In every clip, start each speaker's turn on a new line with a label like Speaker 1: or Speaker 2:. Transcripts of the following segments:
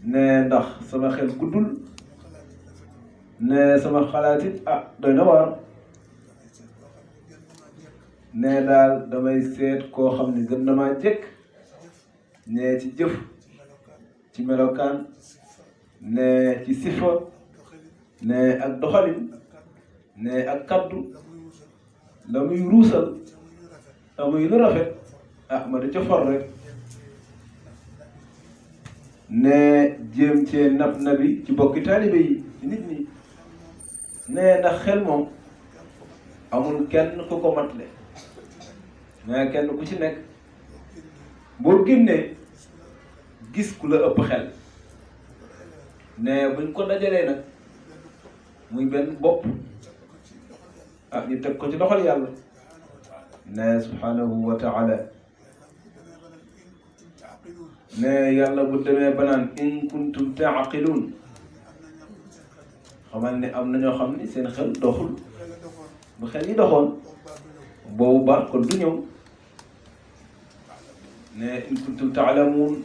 Speaker 1: ne ndax sama xel guddul ne sama xalaat it doy na waar ne daal damay seet koo xam ne gën na maa jekk ne ci jëf ci melokaan ne ci sifa ne ak doxalin ne ak kaddu la muy ruusal la muy lu rafet ma da ca for rek ne jéem cee nab nabi ci bokki taalibe yi ci nit ñi ne ndax xel moom amul kenn ku ko matle mais kenn ku ci nekk boo génnee gis ku la ëpp xel ne buñ ko dajalee nag muy benn bopp ñu teg ko ci doxal yàlla ne subhanahu wa taala ne yàlla bu demee ba naan in kuntum taaqiluun xamal ne am na ñoo xam ni seen xel doxul bu xel yi doxoon boobu baat kon du ñëw ne in kuntum taalamuun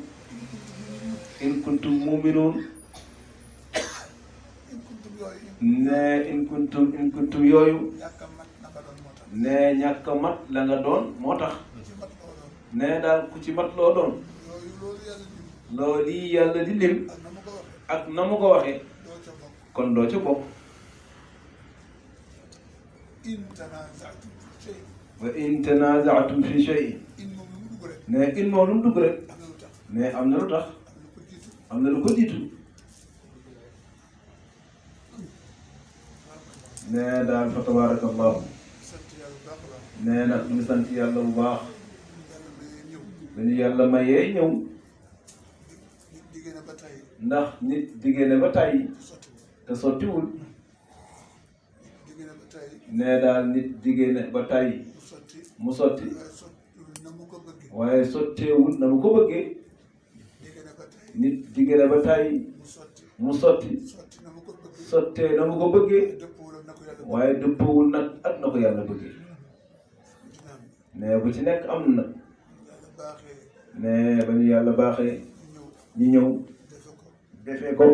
Speaker 1: in kuntum muminuun ne in kuntum yooyu ne ñàkk a mat la nga doon moo tax ne daal ku ci mat loo doon loolu yi yàlla di lim ak na mu ko waxee kon doo ca bokk wa in tanaza'tum fi shay'in ne in moom lu mu dugg rek ne am na lu tax am na lu ko jiitu ne daal fa tabarakallahu nee na ñu sant yàlla bu baax dañu yàlla mayee ñëw ndax nit diggée ne ba tàyyi te sottiwul nee daal nit diggée ne ba tàyyi mu sotti waaye sotteewul na mu ko bëggee nit diggée ne ba tàyyi mu sotti sottee na mu ko bëggee waaye dëppoowul nag ak na ko yàlla bëggee ne bu ci nekk am na ne ba ñu yàlla baaxee ñu ñëw defee ko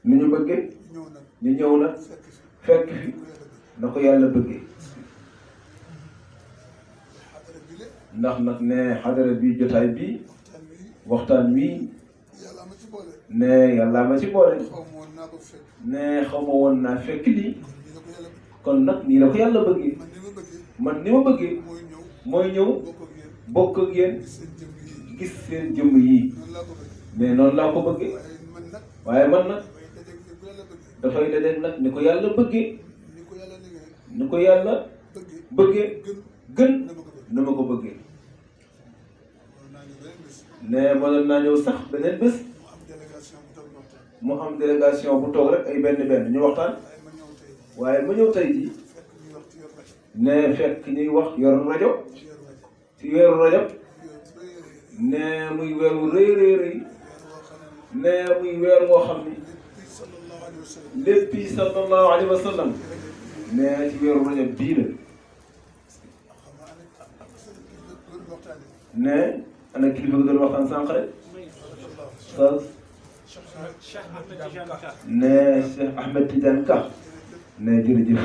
Speaker 1: ni ñu bëggee ñu ñëw nag fekk fi na ko yàlla bëggee ndax nag ne xadara bi jotaay bi waxtaan wi ne yàlla ma ci boole ne xaw ma woon naa fekk lii kon nag nii la ko yàlla bëggee man ni ma bëggee mooy ñëw bokk ak yéen gis seen jëmm yii mais noonu laa ko bëggee waaye man nag dafay dajeeg nag ni ko yàlla bëggee ni ko yàlla bëggee gën na ma ko bëggee ne mënoon naa ñëw sax beneen bés mu am délégation bu toog rek ay benn ñu waxtaan waaye ma ñëw tey jii ne fekk ñuy wax yor rajo ci weeru rajab ne muy weeru rëy ne muy weer woo xam ni léppi sallallahu alayhi wa sallam ne ci weeru rajab bii la ne ana kilifa gi doon waxtaan sànq rek ne Cheikh Ahmed Tidiane Ka ne jërëjëf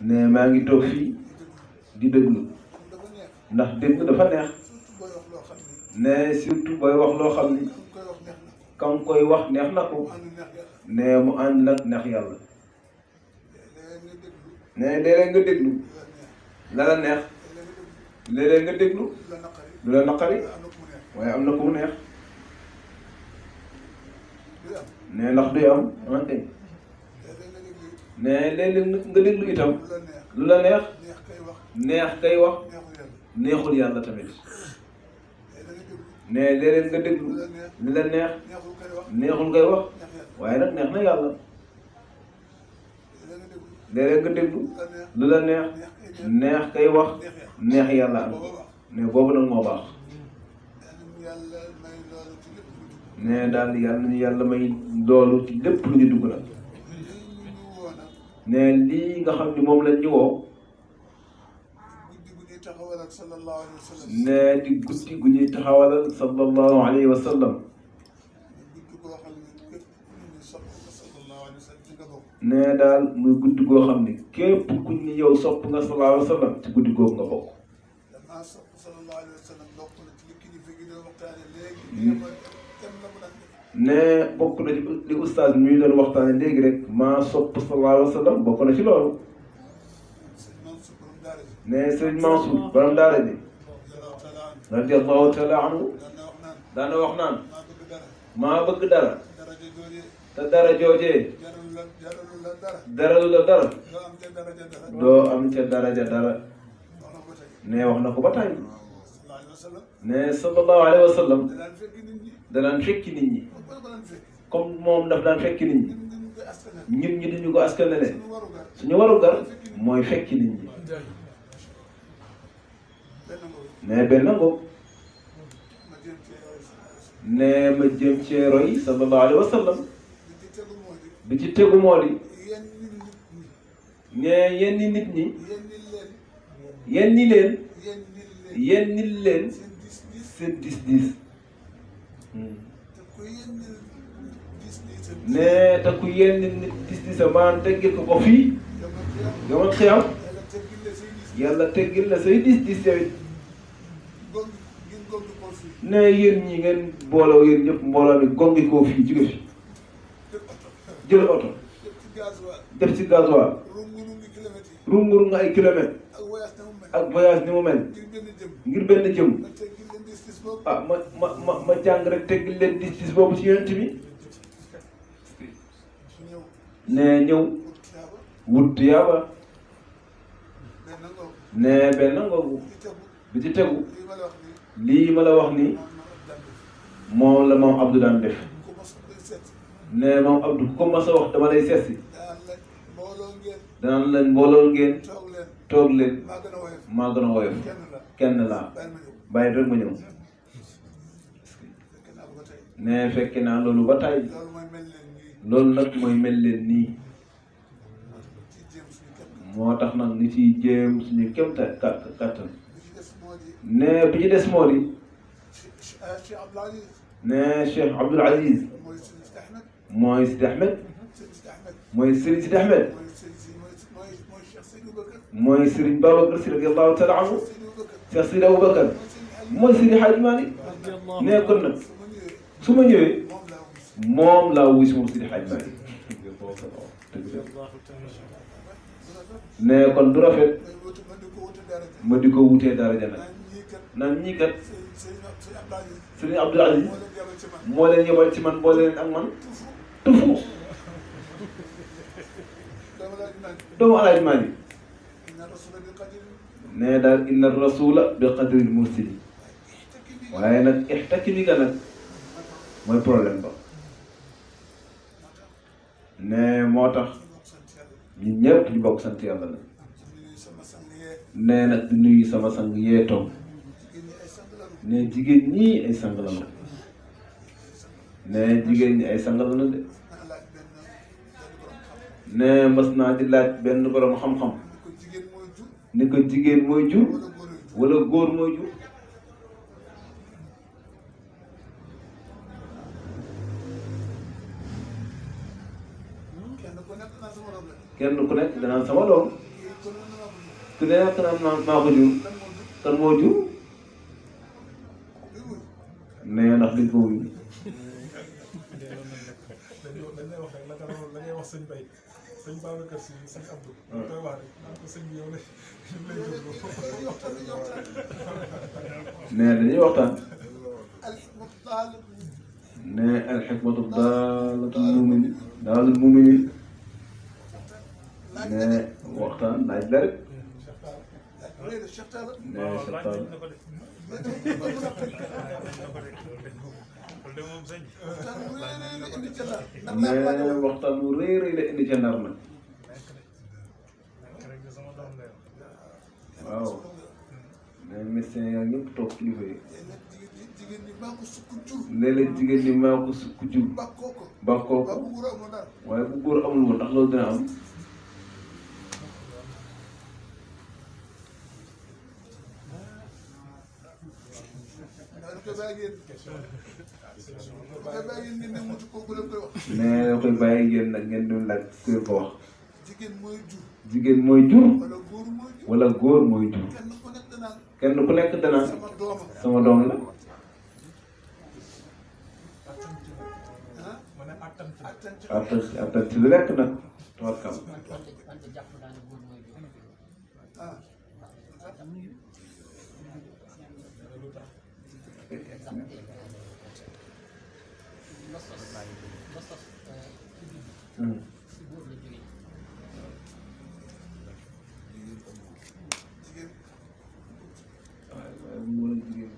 Speaker 1: ne maa ngi toog fii di déglu ndax dégg dafa neex ne surtout booy wax loo xam ni kam koy wax neex na ko ne mu ànd nag neex yàlla ne léeg-léeg nga déglu la la neex léeg-léeg nga déglu lu la naqari waaye am na ko mu neex ne ndax duy am ante ne léeg-léeg nga déglu itam lu la neex kay wax neexul yàlla tamit ne léeg-léeg nga déglu lu la neexul kay wax waaye nag neex na yàlla léeg-léeg nga déglu lu la neex kay wax neex yàlla am ne boobu nag moo baax ne daal yàlla nañu yàlla may loolu ci lépp lu ñu dugg nag ne lii nga xam ni moom lañ ñu woo ne di guddi gu ñuy taxawalal sallallahu alayhi wa sallam ne daal muy guddi goo xam ne képp kuñ ni yow sopp nga sallallahu alayhi wa sallam ci guddi googu nga bokk.
Speaker 2: damaa sopp sallallahu alayhi wa sallam bokk na ci li kilifa gi doon waxtaane léegi.
Speaker 1: ne bokk na ci li oustaz mi ñu doon waxtaane léegi rek maa sopp sallallahu alayhi wa sallam bokk na ci loolu. ne sëriñ Mansour borom daara ji radiyallahu taala anhu daana wax naan maa bëgg dara te dara joojee daralu la dara doo am ca daraja dara. ne wax na ko ba tàyyi ne sallallahu alayhi wa sallam danaan fekki nit ñi comme moom daf daan fekki nit ñi ñun ñi duñu ko askanale suñu warugar mooy fekki nit ñi. ne benn ngoog ne ma jëm cee roy sallallahu alayhi wa sallam bi ci tegu moo di ne yenni nit ñi yenni leen yennil leen seen dis-dis ne te ku yenni nit dis-dis maan teggil ko fii yomal xiyam yàlla teggil la say dis-dis yawit ne yéen ñi ngeen booloo yéen ñëpp mbooloo mi gongi koo fii jóge fi jël oto def ci gasoil rungur nga ay kilomètres ak voyage ni mu mel ngir benn jëm ah ma jàng rek teggil leen dis boobu ci yonent bi ne ñëw wut tiyaaba ne benn ngoogu bi ci tegu lii ma la wax ni moom la moom Abdou daan def ne moom Abdou ku ko mas a wax dama lay seet si danaan leen mbooloo ngeen toog leen maa gën a woyof kenn laa bàyyi rek ma ñëw. ne fekke naa loolu ba tàyyi loolu nag mooy mel leen nii moo tax nag ni ciy jéem suñu kéemta kàttan. ne bi ci des moo di ne Cheikh Abdoul Aziz mooy Sidi Ahmed mooy Serigne Sidi Ahmed mooy Serigne Babacar Sy radiyallahu taala anhu Cheikh Sidi Aboubacar mooy Sidi Hadj Malick ne kon nag su ma ñëwee moom laa wuy si moom Sidi Hadj Malick ne kon du rafet ma di ko wutee daraja nag naan ñii kat Serigne Abdoul Aziz moo leen yebal ci man boole leen ak man tufu doomu Alaaji Maalik ne daal inna rasula bi qadril mursili waaye nag ixtakimi ga nag mooy problème ba. ne moo tax ñun ñëpp ñu bokk sant yàlla la. ne nag di nuyu sama sang yee toog ne jigéen ñi ay sang la na ne jigéen ñi ay sang la na de. ne mas naa di laaj benn borom xam-xam ni ko jigéen mooy jur wala góor mooy jur. kenn ku nekk danaan sama doom ku nekk naan maa ko jur kan moo jur ne ndax liñ ko wuyu.
Speaker 3: sëñ Babacar Sy sëñ Abdou. koy wax rek naan ko sëñ bi yow lay
Speaker 1: ne dañuy waxtaan. ne alxikmatu daalatul mu'min daalul mu'min ne waxtaan laaj la rek. ne Cheikh ne waxtaan bu rëy rëy la indi ca Ndar nag waaw mais médecin yaa ñëpp toog kilifa yi léeg-léeg jigéen ñi maa ko sukk jur bàkkoo ko waaye bu góor amul woon ndax loolu dina am.
Speaker 2: koy bàyyi ngeen ne mutu ko bu leen koy wax.
Speaker 1: nee da koy bàyyi ngeen nag ngeen doon laaj ku leen ko wax.
Speaker 2: jigéen mooy jur.
Speaker 1: jigéen mooy jur.
Speaker 2: wala góor mooy jur.
Speaker 1: wala góor mooy jur.
Speaker 2: kenn ku nekk danaan.
Speaker 1: kenn ku nekk danaan.
Speaker 2: sama doom.
Speaker 1: sama doom la.
Speaker 2: ah.
Speaker 3: ma ne attan ci
Speaker 2: attan ci
Speaker 1: attan ci lu nekk nag. tawakkal.
Speaker 2: ah. jigéen.
Speaker 1: waaye mu la jigéen.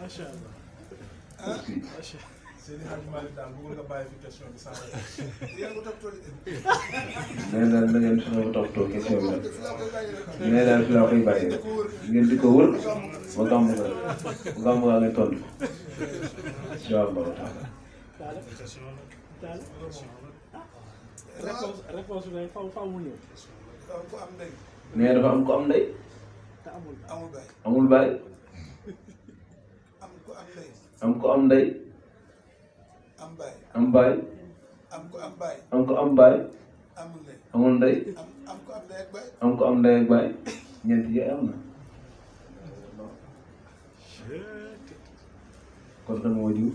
Speaker 3: macha allah. Seydi Hadji Malick daal bëggoon nga bàyyi fi question bi saa
Speaker 2: yaa ngi ko toppatoo de.
Speaker 1: nee na na ngeen fexe ba toppatoo question bi nag.
Speaker 2: fi laa koy bàyyi rek.
Speaker 1: nee daal fi laa koy bàyyi rek. ngeen di ko wër ba gàmm nga ngeen tontu ko. incha allahu taala.
Speaker 4: réponse bi faw mu ñëw.
Speaker 2: waaw ku am ndey.
Speaker 1: nee dafa am ko am ndey.
Speaker 4: te amul
Speaker 2: amul baay.
Speaker 1: amul baay.
Speaker 2: am ku am ndey.
Speaker 1: am ko am ndey.
Speaker 2: am baay.
Speaker 1: am baay.
Speaker 2: am ku am baay.
Speaker 1: am ko am baay.
Speaker 2: amul ndey.
Speaker 1: amul ndey.
Speaker 2: am ku am ndey ak baay.
Speaker 1: am ko am ndey ak baay. ñeent yi am na. kon kan moo jiw.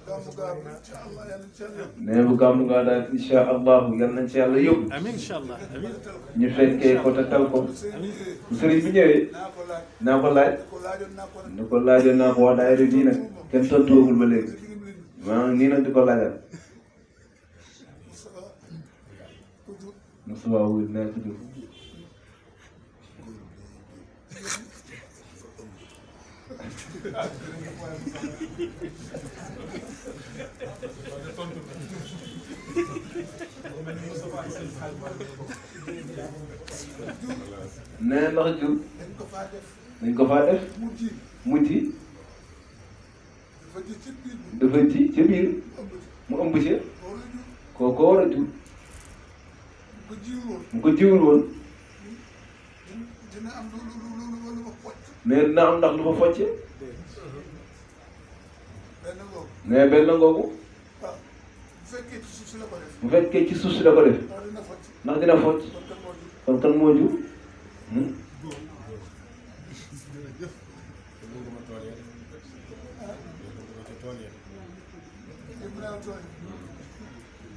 Speaker 2: gàmmu gaaw incha allah yàlla incha allah.
Speaker 1: nee bu gàmmu ngaa daal incha allahu yal nañ ci yàlla yóbbu.
Speaker 4: amiin incha allah amiin.
Speaker 1: ñu fekkee ko te tal ko. bu sëriñ bi ñëwee.
Speaker 2: naa ko laaj.
Speaker 1: naa ko laaj.
Speaker 2: ko laajoon naa ko nag.
Speaker 1: ni ko laajoon naa ko wax daayira bii nag kenn tontuwagul ba léegi. maa ngi nii nag di ko laajal. Moussa Wul nee ko jur. nee ndax jur.
Speaker 2: dañ ko faa def.
Speaker 1: dañ ko faa def.
Speaker 2: mu ji.
Speaker 1: mu ji.
Speaker 2: dafa ji ci biir.
Speaker 1: dafa ji ca biir. mu ëmb ci. kooko war a jur.
Speaker 2: bu ko jiwul woon.
Speaker 1: mu ko jiwul woon.
Speaker 2: dina am lu ma pocc.
Speaker 1: nee dina am ndax lu fa focce.
Speaker 2: benn ngoogu.
Speaker 1: nee benn ngoogu.
Speaker 2: waaw bu fekkee ci suuf si la ko def.
Speaker 1: bu fekkee ci suuf si la ko def.
Speaker 2: ndax dina focc.
Speaker 1: ndax dina focc.
Speaker 2: kon kan moo ji.
Speaker 1: kon kan moo jur.
Speaker 2: yëpp naa tool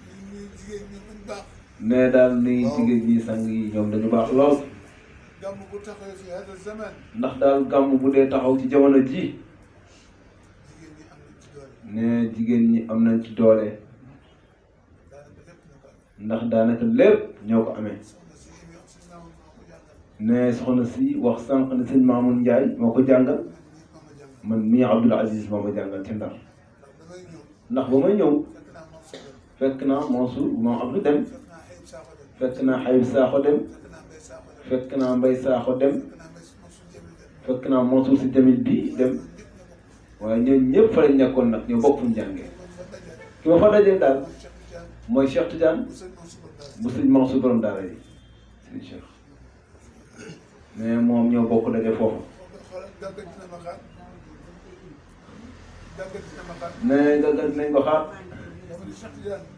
Speaker 2: yi ñuy jigéen ñi buñ baax.
Speaker 1: nee daal ni jigéen ñi sang yi ñoom dañu baax lool.
Speaker 2: gàmm bu taxawee fi hada zaman.
Speaker 1: ndax daal gàmm bu dee taxaw ci jamono ji.
Speaker 2: jigéen ñi am nañ ci doole.
Speaker 1: nee jigéen ñi am nañ ci doole.
Speaker 2: daanaka lépp ñoo ko amee.
Speaker 1: ndax daanaka lépp ñoo ko amee.
Speaker 2: soxna si yi wax si naaw moo ko jàngal.
Speaker 1: nee soxna si wax sànq ne sëñ Mamoun Ndiaye moo ko jàngal. man mii Abdoul Aziz moo ma jàngal ci Ndar. ndax ba may ñëw. fekk naa Mansour moom Abdou dem. fekk naa Xayib Sakho dem. fekk naa Mbay Sakho dem. fekk naa Mansour si Jamil bi dem. waaye ñooñu ñëpp fa lañ nekkoon nag ñoo bokk fu ñu jàngee. ki ma fa dajee daal mooy Cheikh Tidiane bu sëñ Mansour borom daara yi sëñ Cheikh. mais moom ñoo bokk daje foofu. nee gàggal dinañ ko xaar.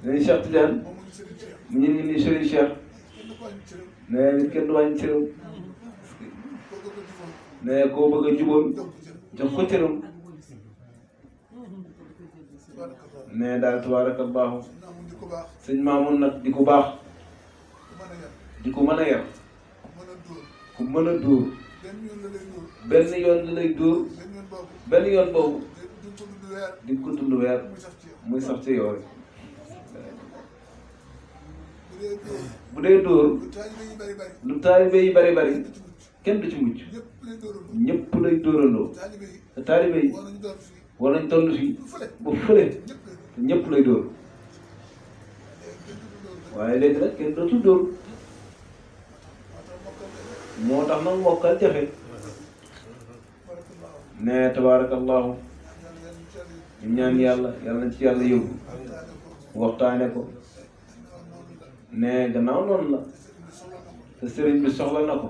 Speaker 1: nee Cheikh Tidiane mu ñu ngi nii Serigne Cheikh. nee nit kenn du wàññi cëram. nee koo bëgg a juboon jox ko cëram. nee daal tabaarakallaahu sëñ Maamun nag di ku baax. di ku mën a yar. ku mën a dóor. benn yoon la lay dóor. benn yoon boobu. di ko dund weer muy sax ci yow rek. bu dee dóor lu taalibe yi bari bari kenn du ci mucc. ñëpp lay dóorandoo. te taalibe yi war nañ toll fii ba fële te ñëpp lay dóor. waaye léegi nag kenn dootul dóor. moo tax nag mokkal jafe. nee tabaarakallahu ñu ñaan yàlla yàlla na ci yàlla yóbbu waxtaane ko ne gannaaw noonu la te sëriñ bi soxla na ko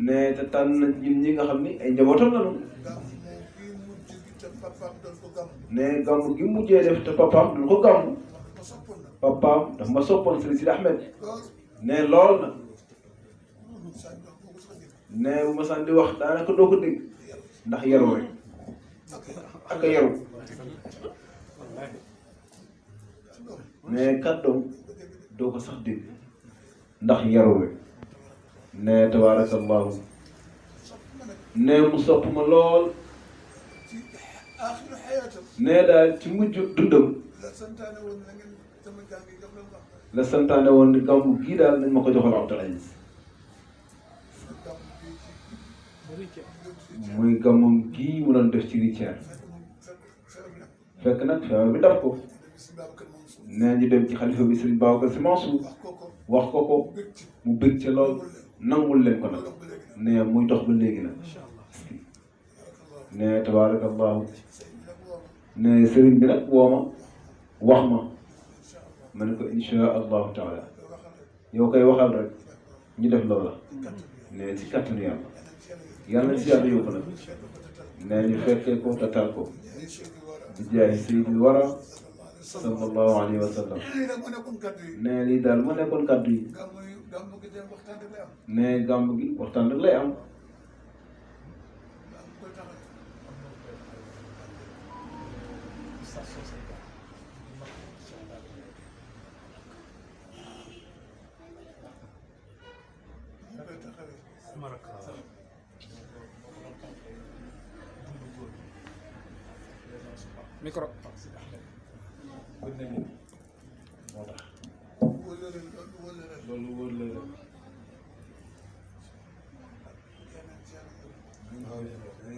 Speaker 1: ne te tànn nañ ñun ñi nga xam ni ay njabootam la ñu ne gàmm gi mujjee def te papaam du ko gàmm papaam daf ma soppoon Sëriñ Sidi Ahmed ne lool na ne bu ma saan di wax daanaka doo ko dégg ndax yaru rek ak a yaru ne kàddoom doo ko sax dégg ndax yaru rek ne tabaarakallahu ne mu sopp ma lool ne daal ci mujj dundam la santaane woon ni gàmmu gii daal nañ ma ko joxal Abdoul Aziz muy gàmmum gii mu doon def ci Richard fekk nag feebar bi daf ko nee ñu dem ci xalifa bi Serigne Babacar Sy Mansour wax ko ko mu bëgg ca lool nangul leen ko nag ne muy dox ba léegi nag ne tabaarakallahu ne Serigne bi nag woo ma wax ma ne ko insha allahu taala yow koy waxal rek ñu def loola ne ci kattanu yàlla yàlla na ci yàlla yóbbu nag ne ñu fekkee ko tatal ko di jaay sayyidil wara sallallahu alayhi wa sallam ne lii daal mu nekkoon kàddu yi ne gàmm gi waxtaan rek lay am
Speaker 4: micro
Speaker 1: moo tax loolu wóor la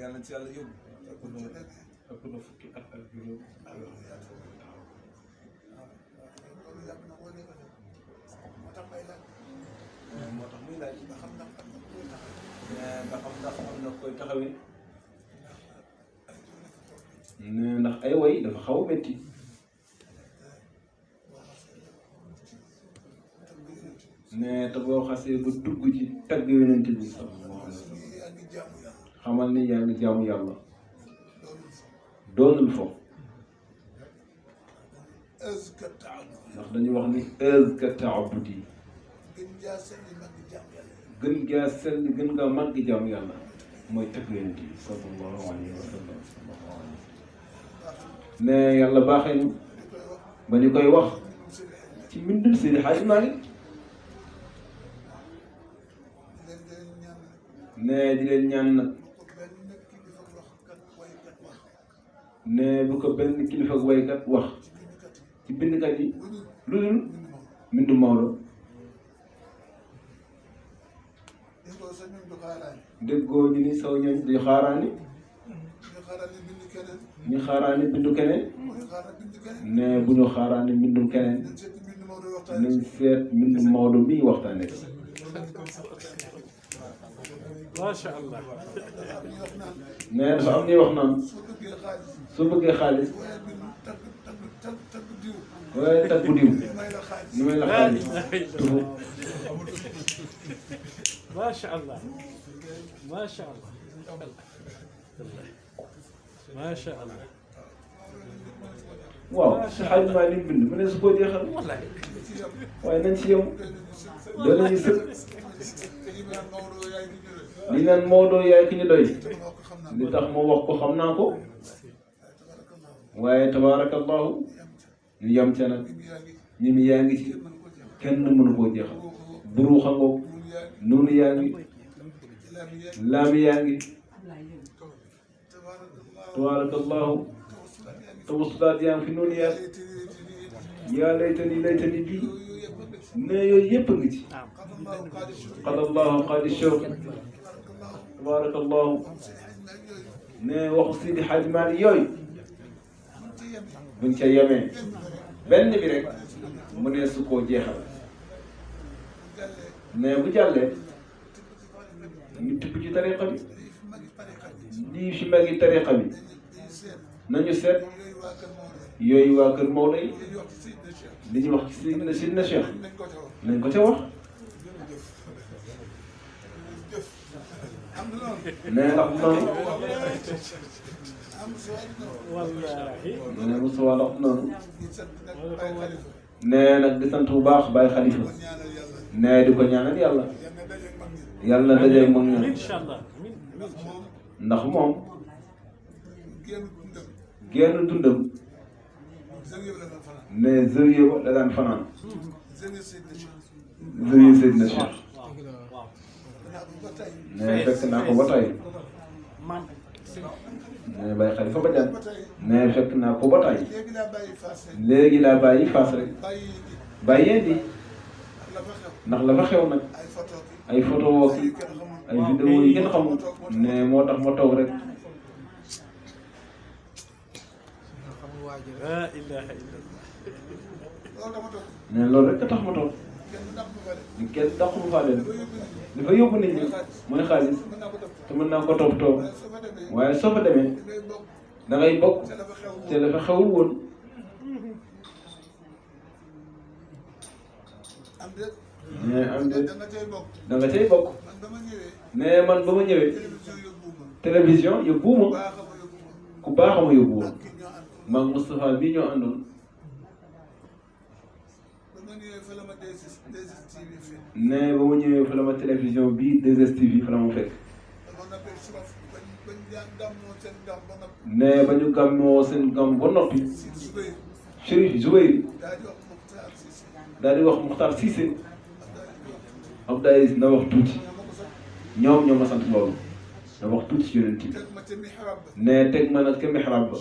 Speaker 1: yàlla na ci yàlla yóbbu ëpp na fukki at ak juróom moo tax muy laaj ba xam ndax am na koy taxawee ne ndax ay way dafa xaw a métti ne te boo xasee ba dugg ci tagg yonent bi sallallahu alayhi wa sallam xamal ni yaa ngi jaamu yàlla doonul fo ndax dañu wax ni azka taabudi gën gaa sell gën gaa màgg jaamu yàlla mooy tagg yonent bi sallallahu alayhi wa sallam ne yàlla baaxee ñu ba ñu koy wax ci mbindum Seydi Hadji Malick ne di leen ñaan nag ne bu ko benn kilifa ak waykat wax ci bindkat yi lu dul mbindu Maodo déggoo ñu ni saw ñooñ di xaaraani ñu xaaraani bindu keneen ne bu ñu xaaraani mbindum keneen nañ seet mbindu Maodo mii waxtaane ko
Speaker 4: macha allah
Speaker 1: ne dafa am ñuy wax naan soo bëggee xaalis waaye taggu diw ñu may la xaalis tufu
Speaker 4: macha allah macha allah macha allah
Speaker 1: waaw si Hadji Malick bind mu ne su ko jeexal waaye nañ ci yow doy nañu sëkk li naan Maodo yaay ki ñu doy li tax ma wax ko xam naa ko waaye tabaarakallahu ñu yam ca nag ñi mi yaa ngi ci kenn mënu koo jeexal buru xangoog noonu yaa ngi laami yaa ngi tabaarakallahu tawasulaat yaa ngi fi noonu yaa laytani bii ne yooyu yëpp a ngi ci qadallahu qaadi shawk tabaarakallahu ne waxu Seydi Hadji Malick yooyu buñ ca yemee benn bi rek mu ne su koo jeexal ne bu jàllee ñu tibb ci tariqa bi lii fi magi tariqa bi nañu seet yooyu waa kër Maodo yi li ñu wax ci Sidna Cheikh nañ ko ca wax nee ndax noonu
Speaker 4: wallaahi.
Speaker 1: nee Moustapha ndax noonu nee nag di sant bu baax Baye Khalifa nee di ko ñaanal yàlla yàlla na dajeeg mag ñoom
Speaker 4: incha allah.
Speaker 1: ndax moom génn dundam ne zawiya ba da daan fanaan zawiya Seydina Cheikh ne fekk naa ko ba tey
Speaker 4: man.
Speaker 1: ne Baye Khalifa Badiane ne fekk naa ko ba tey léegi laa bàyyi Fass rek bàyyee di ndax la fa xew nag ay photo woo ki ay vidéo yi kenn xamul ne moo tax ma toog rek
Speaker 4: laa ilaaha illallah.
Speaker 1: ne loolu rek a tax ma toog ni kenn taxul faa dem dafa yóbbu nit ñi mooy xaalis te mën naa ko toppatoo waaye soo fa demee da ngay bokk te dafa xewul woon ne am de da nga cay bokk ne man ba ma ñëwee télévision yóbbuwuma ku baax a ma yóbbu woon maag Moustapha bii ñoo àndoon ne ba ma ñëwee fa la ma télévision bii 2STV fa la ma fekk ne ba ñu gàmmoo seen gàmm ba noppi Chérif Zoubayr daal di wax Muxtaar Cissé Abdou Aziz na wax tuuti ñoom ñoo ma sant loolu na wax tuuti ci yonent bi ne teg ma nag ca mihrab ba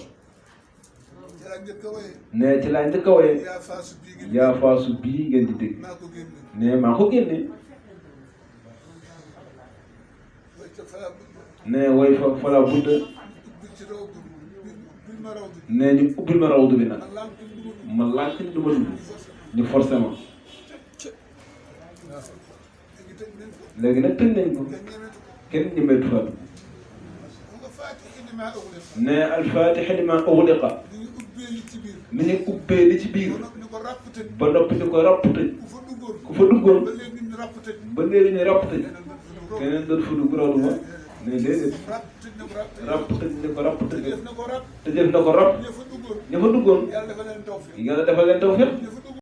Speaker 1: ne ci laa njëkk a woye yaa faasu bii ngeen di dégg ne maa ko génne ne woy fa la budda ne ñu ubbil ma rawdu bi nag ma lànk ni du ma dugg ñu forcé ma léegi nag tëj nañ ko kenn ñemeetu fa ne alfaatiha limaa ughliqa ni ñu ubbee li ci biir ba noppi ni ko ràpp tëj ku fa duggoon ba léegi ñu ràpp tëj keneen doon fa dugg raw du ma ne déedéet ràpp tëj ni ko ràpp tëj te def na ko ràpp ña fa duggoon yàlla dafa leen tawfiq